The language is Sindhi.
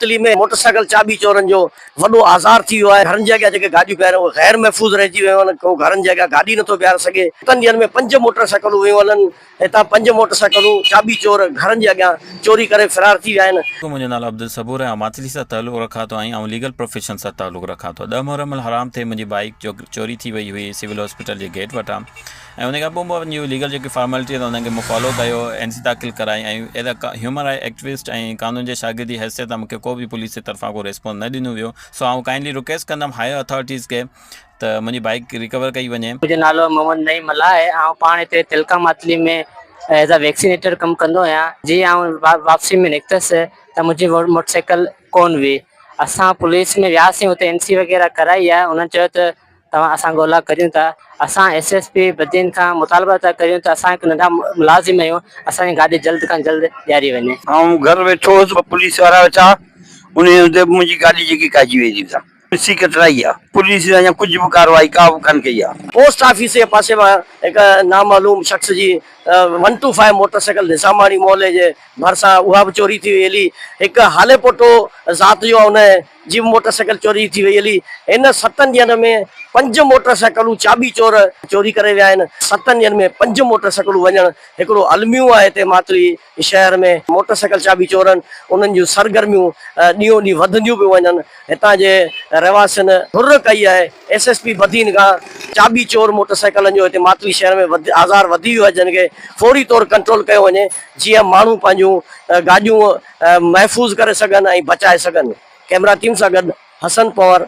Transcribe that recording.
ماتلي ۾ موٽر سائيڪل چاٻي چورن جو وڏو آزار ٿي ويو آهي، گهرن جي اڳيان جيڪي گاڏيون بيهاريون اهي غير محفوظ رهجي ويون آهن، ڪو گهرن جي اڳيان گاڏي نٿو بيهاري سگهي، ستن ڏينهن ۾ پنج موٽر سائيڪلون ويون هلن، هتان پنج موٽر سائيڪلون چاٻي چور گهرن جي اڳيان چوري ڪري فرار ٿي ويا آهن. منهنجو نالو عبدالصبور آهي آئون ماتلي سان تعلق رکان ٿو ۽ آئون ليگل پروفيشن سان تعلق رکان ٿو. ڏھ محرم الحرام تي منهنجي بائيڪ چوري ٿي وئي هئي سول هاسپيٽل جي گيٽ وٽان ۽ ان کان پوء مون پنهنجي ليگل جيڪي فارملٽي آهن انهن کي مون فالو ڪيو اين سي داخل ڪرائي ۽ as a human right activist ۽ قانون جي شاگرد جي حيثيت سان مون کي ڪو به پوليس جي طرفان ڪو ريسپانس نه ڏنو ويو سو آئون ڪائنڊلي رڪويسٽ ڪندم هائر اٿارٽيز کي ته منهنجي بائيڪ ريڪور ڪئي وڃي. منهنجو نالو محمد نعيم ملاح آهي آئون پاڻ هتي تلڪا ماتلي ۾ ايز ا ويڪسينيٽر ڪم ڪندو آهيان جيئن آئون واپسي ۾ نڪتس ته منهنجي موٽر سائيڪل ڪون هئي اسان پوليس ۾ وياسين اتي اين سي وغيره ڪرائي آهي انهن چيو ته توهان اسان ڳولا ڪريون ٿا اسان ايس ايس پي بدين کان مطالبا ٿا ڪريون ته اسان هڪ ننڍا ملازم آهيون اسان جي گاڏي جلد کان جلد ڏياري وڃي. آئون گهر ويٺو هوس ٻه پوليس وارا ويٺا انهي هوندي به منهنجي گاڏي جيڪي ڪاهجي وئي ٿي وتان سي ڪٽرائي آ پوليس اڃا ڪجهه به ڪارروائي ڪا به ڪانه ڪئي آ. پوسٽ آفيس جي پاسي مان هڪ نامعلوم شخص جي one two five motorcycle Nizamani محلي جي ڀرسان اها به چوري ٿي وئي هلي هڪ هاليپوٽو ذات جو ان جي به موٽر سائيڪل چوري ٿي وئي هلي هن ستن ڏينهن ۾ پنج موٽر سائيڪلون چاٻي چور چوري ڪري ويا آهن ستن ڏينهن ۾ پنج موٽر سائيڪلون وڃڻ هڪڙو الميو آهي هتي ماتلي شهر ۾ موٽر سائيڪل چاٻي چورن انهن جون سرگرميون ڏينهون ڏينهن وڌنديون پيون وڃن هتان جي رهواسين گهر ڪئي آهي ايس ايس پي بدين کان چاٻي چور موٽر سائيڪلن جو هتي ماتلي شهر ۾ آزار وڌي ويو آهي جن کي فوري طور ڪنٽرول ڪيو وڃي جيئن ماڻهو پنهنجون گاڏيون محفوظ ڪري سگهن ۽ بچائي سگهن ڪئميرا ٽيم سان گڏ حسن پنهور.